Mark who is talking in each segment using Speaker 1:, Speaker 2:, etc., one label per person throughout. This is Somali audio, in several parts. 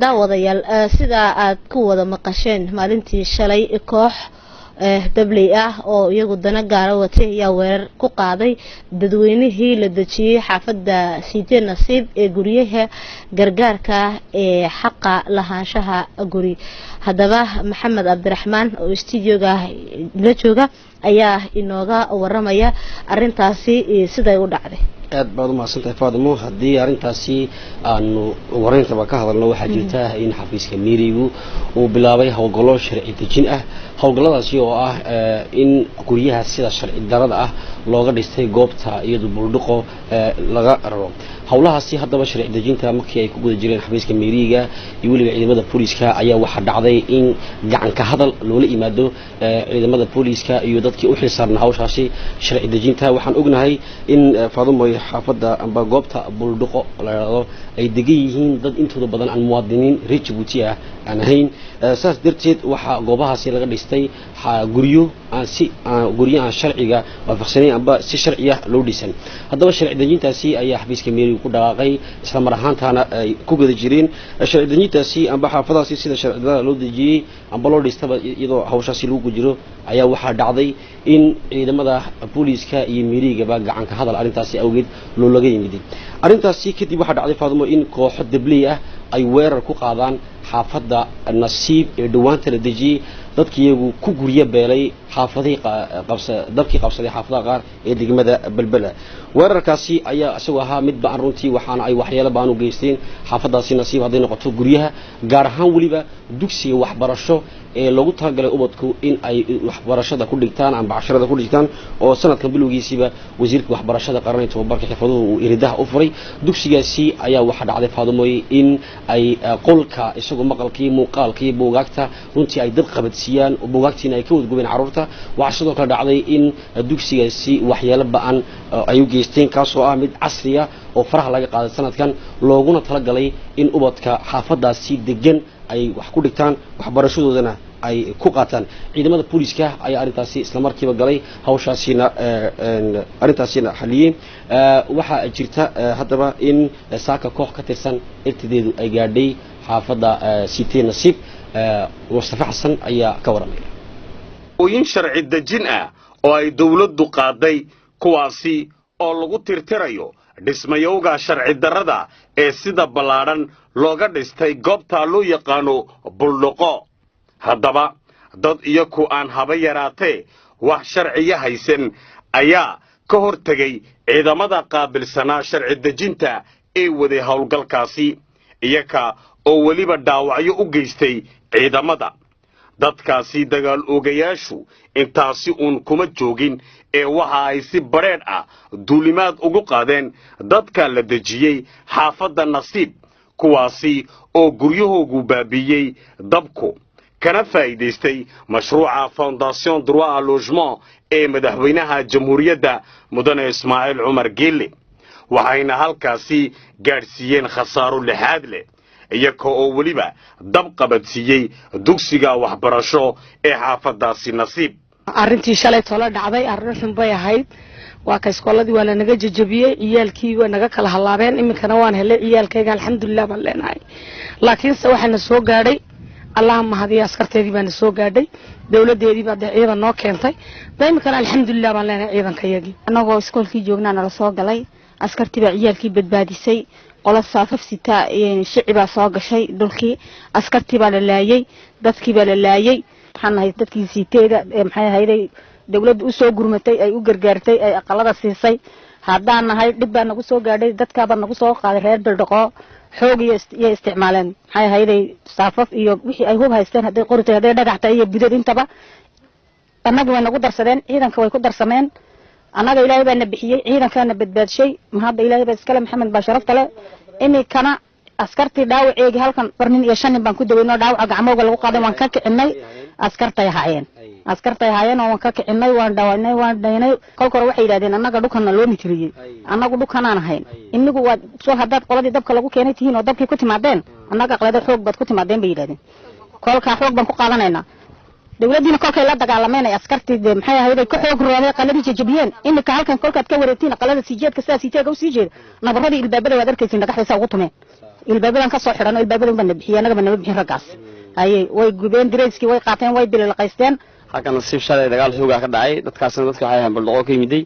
Speaker 1: Daawadayaal, sidaa aad ku wada maqasheen, maalintii shalay koox dabley ah oo iyagu dana gaara watay ayaa weerar ku qaaday dadweynihii la dejiyey xaafadda Cité Nasiib ee guryaha gargaarka ee xaqa lahaanshaha guri. Haddaba Maxamed Cabdiraxmaan oo stuudioga la jooga ayaa inooga waramaya arintaasi siday u dhacday.
Speaker 2: Aad baad umahadsantahay, Faadimo. Haddii arrintaasi aanu wareyntaba ka hadalno, waxaa jirta in xafiiska miirigu uu bilaabay howlgallo sharci dejin ah, howlgalladaasi oo ah in guryaha sida sharci darada ah looga dhistay goobta iyado Buldhuqo laga raro. Howlahaasi haddaba sharci dejinta markii ay ku guda jireen xafiiska miiriga iyo weliba ciidamada booliiska, ayaa waxaa dhacday in gacanka hadal loola yimaado ciidamada booliiska iyo dadkii u xilsaarna hawshaasi sharci dejinta. Waxaan ognahay in, Faadumoy, xaafadda amba goobta Buldhuqo la yidhaahdo ay degan yihiin dad intooda badan aan muwaadiniin reer Jabuuti ah aan ahayn. Saas darteed waxaa goobahaasi laga dhistay guryo aan si guryo aan sharciga waafaqsanayn amba si sharci ah loo dhisan. Haddaba sharci dejintaasi ayaa xafiiska meeriga ku dhaqaaqay, isla mar ahaantaana ay ku guda jireen sharci dejintaasi amba xaafadaasi sida sharci darada loo dejiyey amba loo dhistaba. Iyadoo hawshaasi lagu jiro ayaa waxaa dhacday in ciidamada booliiska iyo miirigaba gacanka hadal arrintaasi awgeed loolaga yimid. Arrintaasi kadib waxaa dhacday, Faadumo, in kooxo dabley ah ay weerar ku qaadaan xaafadda Nasiib ee dhowaanta la dejiyey, dadkii iyagu ku guryo beelay xaafadihii qabsa dabkii qabsaday xaafadaha qaar ee degmada Belbela. Weerarkaasi ayaa isagoo ahaa mid ba-an runtii, waxaana ay waxyeelo baan u geysteen xaafadaasi Nasiib, hadday noqoto guryaha, gaar ahaan weliba dugsiga waxbarasho ee loogu talagalay ubadku in ay waxbarashada ku dhigtaan amba casharada ku dhigtaan, oo sanadkan bilowgiisiiba wasiirka waxbarashada qaran ee tababarka xirfaduhu uu iridaha u furay dugsigaasi. Ayaa waxaa dhacday, Faadumoy, in ay qolka isagoo maqalkii muuqaalkii buugaagta runtii ay dab qabadsiiyaan oo buugaagtiina ay ka wadgubeen carruurta. Waxaa sidoo kale dhacday in dugsigaasi waxyeelo ba-an ay u geysteen, kaasoo ah mid casriya oo faraha laga qaaday sanadkan, looguna talagalay in ubadka xaafadaasi degan ay wax ku dhigtaan, waxbarashadoodana ay ku qaataan. Ciidamada booliiska ayaa arrintaasi islamarkiiba galay, hawshaasina arrintaasina xaliyey. Waxaa jirta haddaba in saaka koox ka tirsan irtideedu ay gaadhay xaafadda Cité Nasiib. Mustafa Xasan ayaa ka waramaya.
Speaker 3: Ooyin sharci dejin ah oo ay dawladdu qaaday, kuwaasi oo lagu tirtirayo dhismayowga sharci darrada ee sida ballaadhan looga dhistay goobta loo yaqaano Buldhuqo. Haddaba dad iyaku aan haba yaraatee wax sharciya haysan ayaa ka hor tegey ciidamada qaabilsanaa sharci dejinta ee waday howlgalkaasi, iyaka oo weliba dhaawacyo u geystay ciidamada. Dadkaasi dagaal oogayaashu intaasi uun kuma joogin ee waxa ay si badheedh ah duulimaad ugu qaadeen dadka la dejiyey xaafadda Nasiib, kuwaasi oo guryahoogu baabiiyey dabku, kana faa'iidaystay mashruuca Fondation Droit à Logement ee madaxweynaha Jamhuuriyadda, Mudane Ismaaciil Cumar Geelle. Waxayna halkaasi gaadhsiiyeen khasaaro lixaad leh, iyaga oo weliba dab qabadsiiyey dugsiga waxbarasho ee xaafaddaasi Nasiib.
Speaker 4: Arrintii shalay tolo dhacday arrin xun bay ahayd. Waa ka iskooladii waa lanaga jejebiyey, ciyaalkii waa naga kala hallaabeen. Iminkana waan helay ciyaalkayga, alxamdulilah baan leenahay. Laakiinse waxaana soo gaadhay, Allaha mahadiya, askarteedii baana soo gaadhay, dowladeedii baa dee ciidan noo keentay da. Iminkana alxamdulilah baan leenahay ciidankayagii.
Speaker 5: Annagoo iskoolkii joognaa nala soo galay, askartii baa ciyaalkii badbaadisay. Qolo saafaf sitaa shici baa soo gashay dhulkii, askartii baa la laayey, dadkii baa la laayey. Waxaan nahay dadkii siiteeda ee maxay ahayday dawladda usoo gurmatay, ay u gargaartay, ay aqalada siisay. Haddaan nahay, dhib baa nagu soo gaadhay, dadkaabaa nagu soo qaaday reer Bildhaqo. Xoog iyo isticmaaleen, maxay ahayday, saafaf iyo wixii ay hub haysteen, hadday qoritay, hadday dhagax tahay iyo budad intaba. Annagu way nagu darsadeen, ciidanka way ku darsameen. Annaga Ilaahay baa na bixiyey, ciidankaana badbaadshay. Ma hadda Ilaahay baa iskale, Maxamed baa sharafta leh. Iminkana askartii dhaawaceegi halkan afar nin iyo shan nin baan ku daweynoo, dhaawaca gacmooga lagu qaaday, waan ka kicinay. Askartay haayeen, askartay haayeen oo waan ka kicinay, waan dhawaynay, waan dhaynay. Kolka hore waxay yidhahdeen annaga dhukana loo mitiriyey, annagu dhukanaan ahayn, inigu waad soo haddaad qoladii dabka lagu keenay tihiin oo dabkii ku timaadeen, annaga aqlada xoog baad ku timaadeen bay yidhahdeen. Kolkaa xoog baan ku qaadanaynaa. Dawladdiina kolkay la dagaalameen ay askartii dee maxay ahayd ay ka xoog roobay, qaladii jajabiyeen. Iminka halkan kolkaad ka wareegtiin aqalada siijeedka, sidaa siiteega usii jeeda, nabaradii ilbaabada waad arkaysiin, dhagaxda saa ugu tumeen.
Speaker 6: Ilbaabadan ka soo xidhan oo ilbaabadan bana bixiyay, annaga nama bixin raggaas. Haye, way gubeen dareyskii, way qaateen, way bililqaysteen.
Speaker 7: Halka Nasiib shalay dagaal xoogaa ka dhacay. Dadkaasna dadka waxay ahayn Buldhaqo ka yimiday,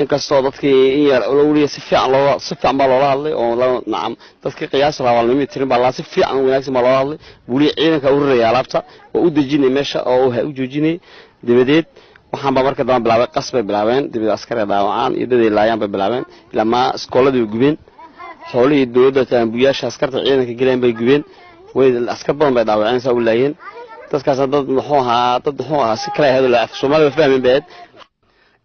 Speaker 7: inkastoo dadkii in yar weliya si fiican loola, si fiican baa loola hadlay oo nacam dadkii qiyaas lahaa waa tirin baa laa, si fiican wanaagsan baa loola hadlay. Weli ciidanka u raraya alaabta oo u dejinay meesha oo u joojinay. Dabadeed waxaan baa marka dambe bilaabay qas bay bilaabeen. Dabadeed askari dhaawacaan iyo dad ay laayaan bay bilaabeen. Ilamaa iskooladii way gubeen, xoolihii dowladda, taambuyaasha askarta ciidanka geleen bay gubeen, way askar badan bay dhaawaceen, saa u laayeen. Dadkaasna dad muxuu ahaa, dad muxuu ahaa, si kale ahayd oo Soomaaliya fahmin bayd.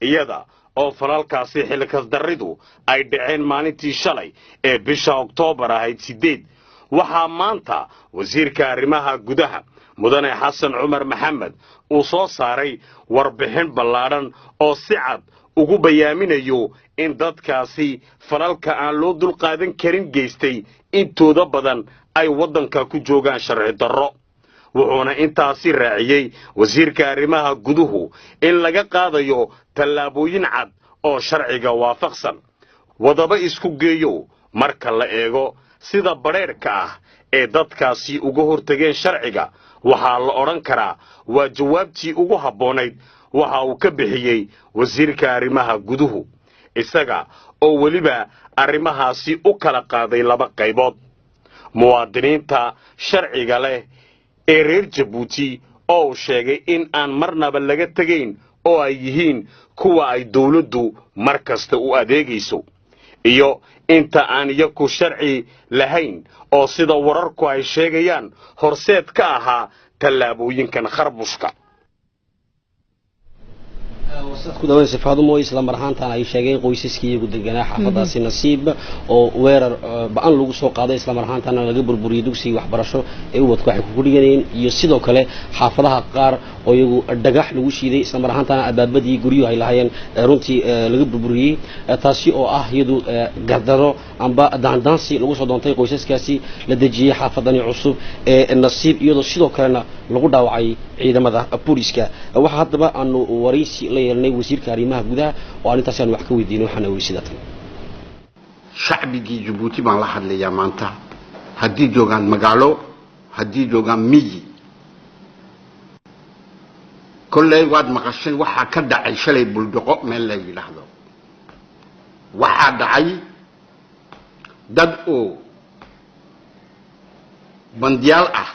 Speaker 3: Iyada oo falalkaasi xilkasdarridu ay dhaceen maalintii shalay ee bisha Oktoobar ahayd 8, waxaa maanta wasiirka arrimaha gudaha, Mudane Xasan Cumar Maxamed, uu soo saaray warbixin ballaadhan oo si cad ugu bayaaminayo in dadkaasi falalka aan loo dulqaadan karin geystay intooda badan ay waddanka ku joogaan sharci darro. Wuxuuna intaasi raaciyey wasiirka arrimaha guduhu in laga qaadayo tallaabooyin cad oo sharciga waafaqsan. Wadaba isku geeyo, marka la eego sida badheedhka ah ee dadkaasi uga hortageen sharciga, waxaa la odhan karaa waa jawaabtii ugu habboonayd waxa uu ka bixiyey wasiirka arrimaha guduhu, isaga oo weliba arrimahaasi u kala qaaday laba qaybood: muwaadiniinta sharciga leh ee reer Jabuuti oo uu sheegay in aan marnaba laga tegayn oo ay yihiin kuwa ay dawladdu mar kasta u adeegayso, iyo inta aan iyaku sharci lahayn oo sida wararku ay sheegayaan horseed ka ahaa tallaabooyinkan kharbushka.
Speaker 2: Ku dhaweynaysa Faadumo, isla mar ahaantaan ay sheegeen qoysaskii iyagu deganaa xaafadaasi Nasiib oo weerar ba-an lagu soo qaaday, isla mar ahaantaana laga burburiyey dugsigii waxbarasho ee ubadku waxay kugu dhiganayeen, iyo sidoo kale xaafadaha qaar oo iyagu dhagax lagu shiiday, isla mar ahaantaana albaabadii guryuhu ay lahaayeen runtii laga burburiyey, taasi oo ah iyadu gardaro amba daandaansi lagu soo doontay qoysaskaasi la dejiyey xaafadani cusub ee Nasiib, iyadoo sidoo kalena lagu dhaawacay ciidamada booliska. Waxaa haddaba aanu waraysi la yeelnay wasiirka arrimaha gudaha oo arrintaasi aanu wax ka weydiinay, waxaana weri sida tan.
Speaker 8: Shacbigii Jabuuti baan la hadlayaa maanta, haddii joogaan magaalo, haddii joogaan miyi. Kolley waad maqashay waxaa ka dhacay shalay Buldhaqo meel la yidhaahdo. Waxaa dhacay dad oo bandiyaal ah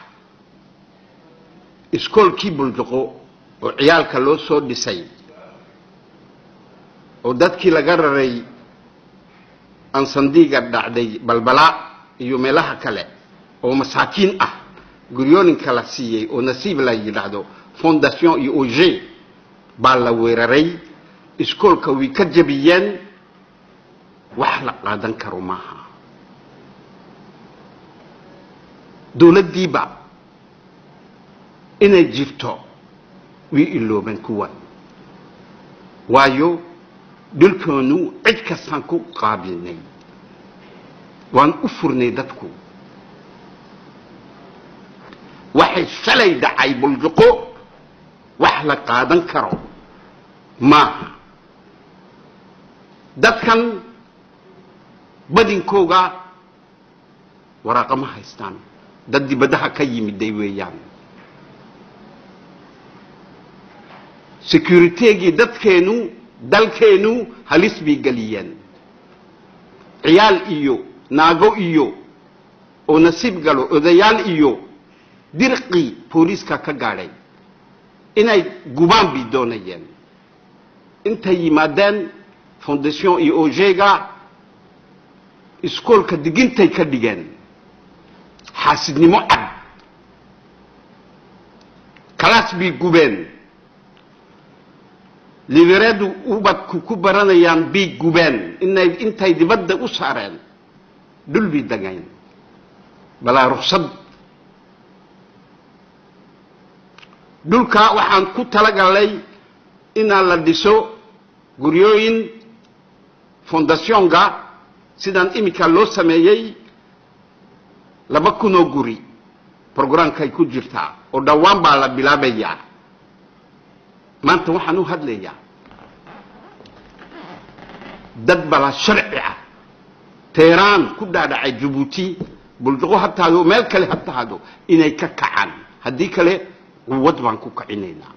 Speaker 8: iskoolkii Buldhaqo oo ciyaalka loo soo dhisay oo dadkii laga raray ansandiiga dhacday Balbala iyo meelaha kale oo masaakiin ah guryooninka la siiyey oo Nasiib la yidhaahdo, Fondation iyo og baa la weeraray. Iskoolka way ka jabiyeen. Wax la qaadan karo maaha. Dowladdiiba inay jirto way iloobeen kuwan, waayo dhulkoonu cid kastaan ku qaabilnay, waan u furnay dadku. Waxay shalay dhacay Buldhaqo wax la qaadan karo maaha. Dadkan badinkooga waraaqa ma haystaan, dad dibaddaha ka yimiday weeyaan. Sécurité-gii dadkeenu dalkeenu halis bay geliyeen. Ciyaal iyo naago iyo oo nasiib galo odayaal iyo dirqii booliiska ka gaadhay inay gubaan bay doonayeen. Intay yimaadeen Fondation iyo ojega iskoolka digintay ka dhigeen, xaasidnimo cad. Kalaas bay gubeen, libereedu ubadku ku baranayaan bay gubeen, inay intay dibadda u saareen dhul bay degayn balaa ruksad. Dhulka waxaan ku talagalnay inaan la dhiso guryooyin fondationka sidaan iminka loo sameeyey 2000 oo guri programkay ku jirtaa oo dhowaan baa la bilaabayaa. Maanta waxaan u hadlayaa dad balaa sharci ah teheraan ku dhaadhacay Jabuuti. Buldhuqo ha tahdo, meel kale ha tahdo, inay ka kacaan. Haddii kale quwad baan ku kacinaynaa.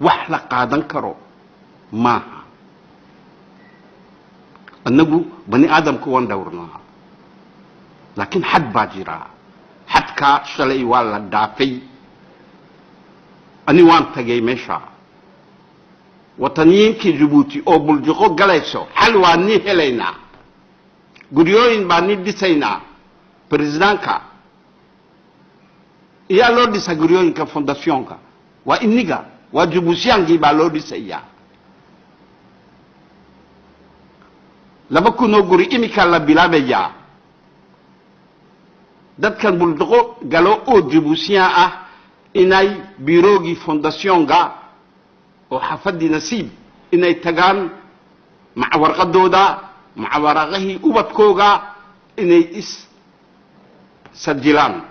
Speaker 8: Wax la qaadan karo maaha. Annagu bani aadamku waan dhowrnaa, laakiin xad baa jiraa. Xadkaa shalay waa la dhaafay. Ani waan tagay meesha. Wataniyiinkii Jabuuti oo Buljiqo galayso, xal waa nii helaynaa, guryooyin baa nii dhisaynaa. Presidentka iyaa loo dhisaa guryooyinka fondationka? Waa iniga, waa Jabuutiyaankii baa loo dhisayaa. 2000 oo guri iminkaa la bilaabayaa. Dadkan Bulduqo galo oo Jabuutiyaan ah inay biroogii fondationka oo xaafadii Nasiib inay tagaan maca warqadooda, maca waraaqahii ubadkooga, inay is sajilaan.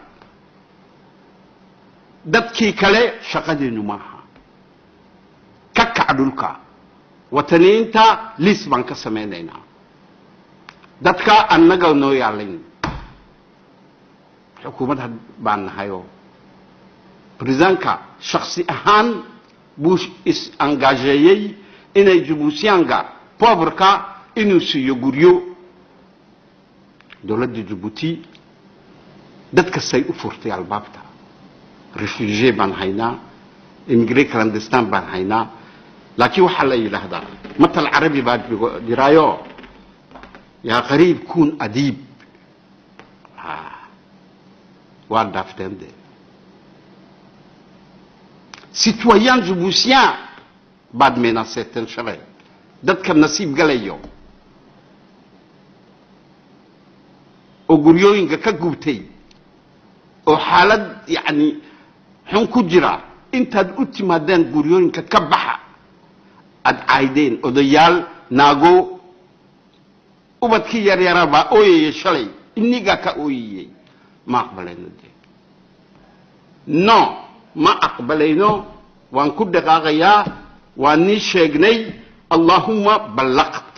Speaker 8: Dadkii kale shaqadeenu maaha. Ka kac dhulka. Wataniyiinta liis baan ka samaynaynaa. Dadka annaga noo yaalayn, xukuumad baan nahayoo presidentka shaksi ahaan buu is engageeyey inay Jabuutiyaanka pauvreka inuu siiyo guryo. Dowladda Jabuuti dad kastay u furtay albaabta. Réfugié baan haynaa, immigré clandestin baan haynaa, laakiin waxaa la yidhaahdaa matal carabi baa jiraayo: "Yaa qariib kun adiib." Waa dhaafteen de. Citoyen djiboutien baad menaceteen shalay dadka Nasiib galayo oo guryooyinka ka gubtay oo xaalad yacni xun ku jira. Intaad u timaadeen guryooyinka ka baxa aad caydeen, odayaal, naago, ubadkii yaryaraa baa ooyayay shalay, inigaa ka ooyayay. Ma aqbalayno de, no, ma aqbalayno. Waan ku dhaqaaqayaa, waan nii sheegnay. Allaahumma ballaqt.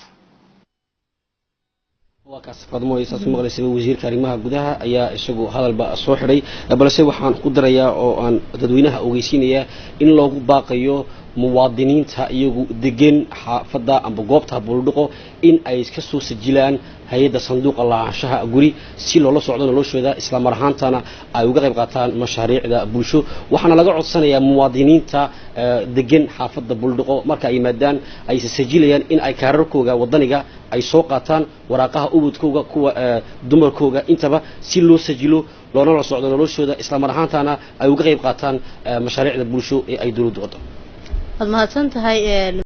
Speaker 2: Waa kaas, Fadmo, saas u maqlaysaba, wasiirka arrimaha gudaha ayaa isagu hadalba soo xidhay. Balse waxaan ku darayaa oo aan dadweynaha ogeysiinayaa in loogu baaqayo muwaadiniinta iyagu degan xaafadda amba goobta Buldhuqo in ay iska soo sajilaan hay-adda sanduuqa lahaanshaha guri, si loola socdo noloshooda, islamar ahaantana ay uga qayb qaataan mashaariicda bulsho. Waxaana laga codsanayaa muwaadiniinta degan xaafadda Buldhuqo marka ay yimaadaan ay sajilayaan in ay kaararkooga wadaniga ay soo qaataan, waraaqaha ubadkooga, kuwa dumarkooga intaba, si loo sajilo loona la socdo noloshooda, islamar ahaantana ay uga qayb qaataan mashaariicda bulsho ee ay dowladdu wado.
Speaker 1: Waad mahadsan tahay.